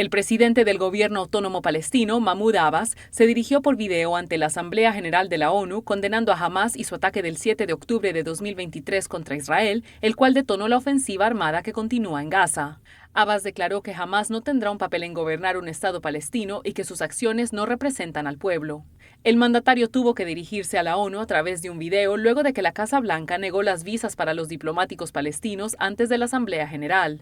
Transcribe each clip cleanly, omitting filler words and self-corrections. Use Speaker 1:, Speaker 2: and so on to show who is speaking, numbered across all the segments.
Speaker 1: El presidente del gobierno autónomo palestino, Mahmoud Abbas, se dirigió por video ante la Asamblea General de la ONU condenando a Hamas y su ataque del 7 de octubre de 2023 contra Israel, el cual detonó la ofensiva armada que continúa en Gaza. Abbas declaró que Hamas no tendrá un papel en gobernar un Estado palestino y que sus acciones no representan al pueblo. El mandatario tuvo que dirigirse a la ONU a través de un video luego de que la Casa Blanca negó las visas para los diplomáticos palestinos antes de la Asamblea General.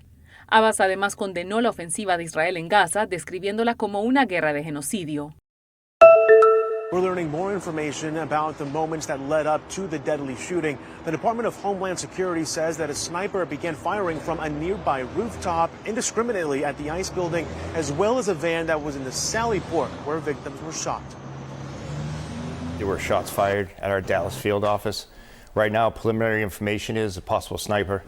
Speaker 1: Abbas además condenó la ofensiva de Israel en Gaza, describiéndola como una guerra de genocidio.
Speaker 2: We're learning more information about the moments that led up to the deadly shooting. The Department of Homeland Security says that a sniper began firing from a nearby rooftop indiscriminately at the ICE building, as well as a van that was in the Sallyport where victims were shot.
Speaker 3: There were shots fired at our Dallas field office. Right now, preliminary information is a possible sniper.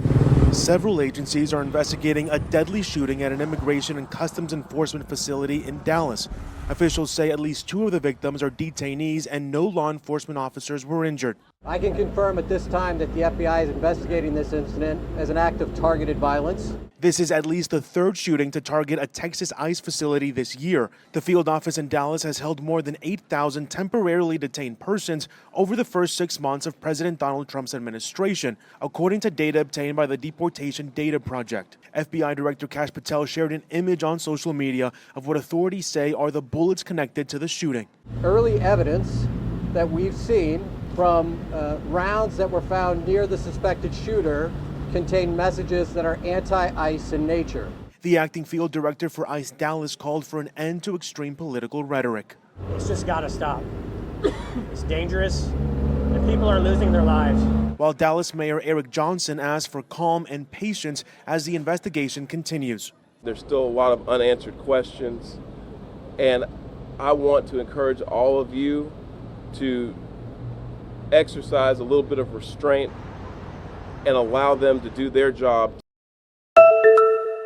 Speaker 2: Several agencies are investigating a deadly shooting at an Immigration and Customs Enforcement facility in Dallas. Officials say at least two of the victims are detainees and no law enforcement officers were injured.
Speaker 4: I can confirm at this time that the FBI is investigating this incident as an act of targeted violence.
Speaker 2: This is at least the third shooting to target a Texas ICE facility this year. The field office in Dallas has held more than 8,000 temporarily detained persons over the first 6 months of President Donald Trump's administration, according to data obtained by the Deportation Data Project. FBI Director Kash Patel shared an image on social media of what authorities say are the bullets connected to the shooting.
Speaker 4: Early evidence that we've seen from rounds that were found near the suspected shooter contain messages that are anti ICE in nature.
Speaker 2: The acting field director for ICE Dallas called for an end to extreme political rhetoric.
Speaker 5: It's just got to stop. It's dangerous, and people are losing their lives.
Speaker 2: While Dallas Mayor Eric Johnson asked for calm and patience as the investigation continues.
Speaker 6: There's still a lot of unanswered questions, and I want to encourage all of you to exercise a little bit of restraint and allow them to do their job.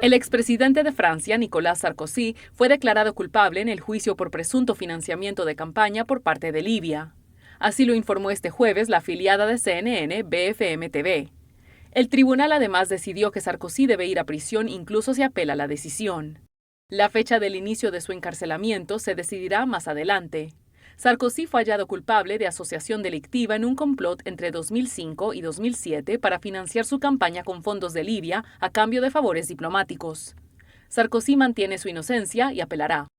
Speaker 1: El expresidente de Francia, Nicolás Sarkozy, fue declarado culpable en el juicio por presunto financiamiento de campaña por parte de Libia. Así lo informó este jueves la afiliada de CNN, BFM TV. El tribunal además decidió que Sarkozy debe ir a prisión incluso si apela la decisión. La fecha del inicio de su encarcelamiento se decidirá más adelante. Sarkozy fue hallado culpable de asociación delictiva en un complot entre 2005 y 2007 para financiar su campaña con fondos de Libia a cambio de favores diplomáticos. Sarkozy mantiene su inocencia y apelará.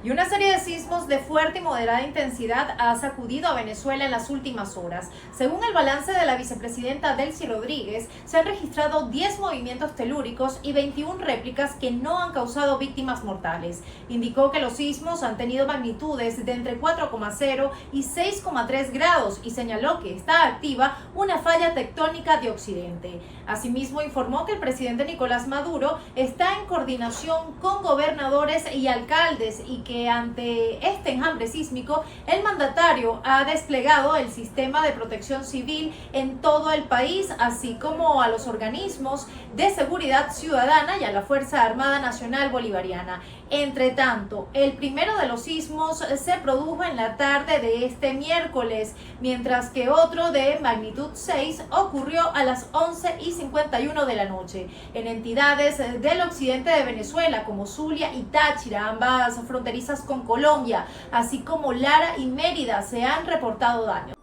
Speaker 7: Y una serie de sismos de fuerte y moderada intensidad ha sacudido a Venezuela en las últimas horas. Según el balance de la vicepresidenta Delcy Rodríguez, se han registrado 10 movimientos telúricos y 21 réplicas que no han causado víctimas mortales. Indicó que los sismos han tenido magnitudes de entre 4,0 y 6,3 grados y señaló que está activa una falla tectónica de Occidente. Asimismo, informó que el presidente Nicolás Maduro está en coordinación con gobernadores y alcaldes y que ante este enjambre sísmico, el mandatario ha desplegado el sistema de protección civil en todo el país, así como a los organismos de seguridad ciudadana y a la Fuerza Armada Nacional Bolivariana. Entre tanto, el primero de los sismos se produjo en la tarde de este miércoles, mientras que otro de magnitud 6 ocurrió a las 11:51 de la noche en entidades del occidente de Venezuela, como Zulia y Táchira, ambas fronterizas con Colombia, así como Lara y Mérida, se han reportado daños.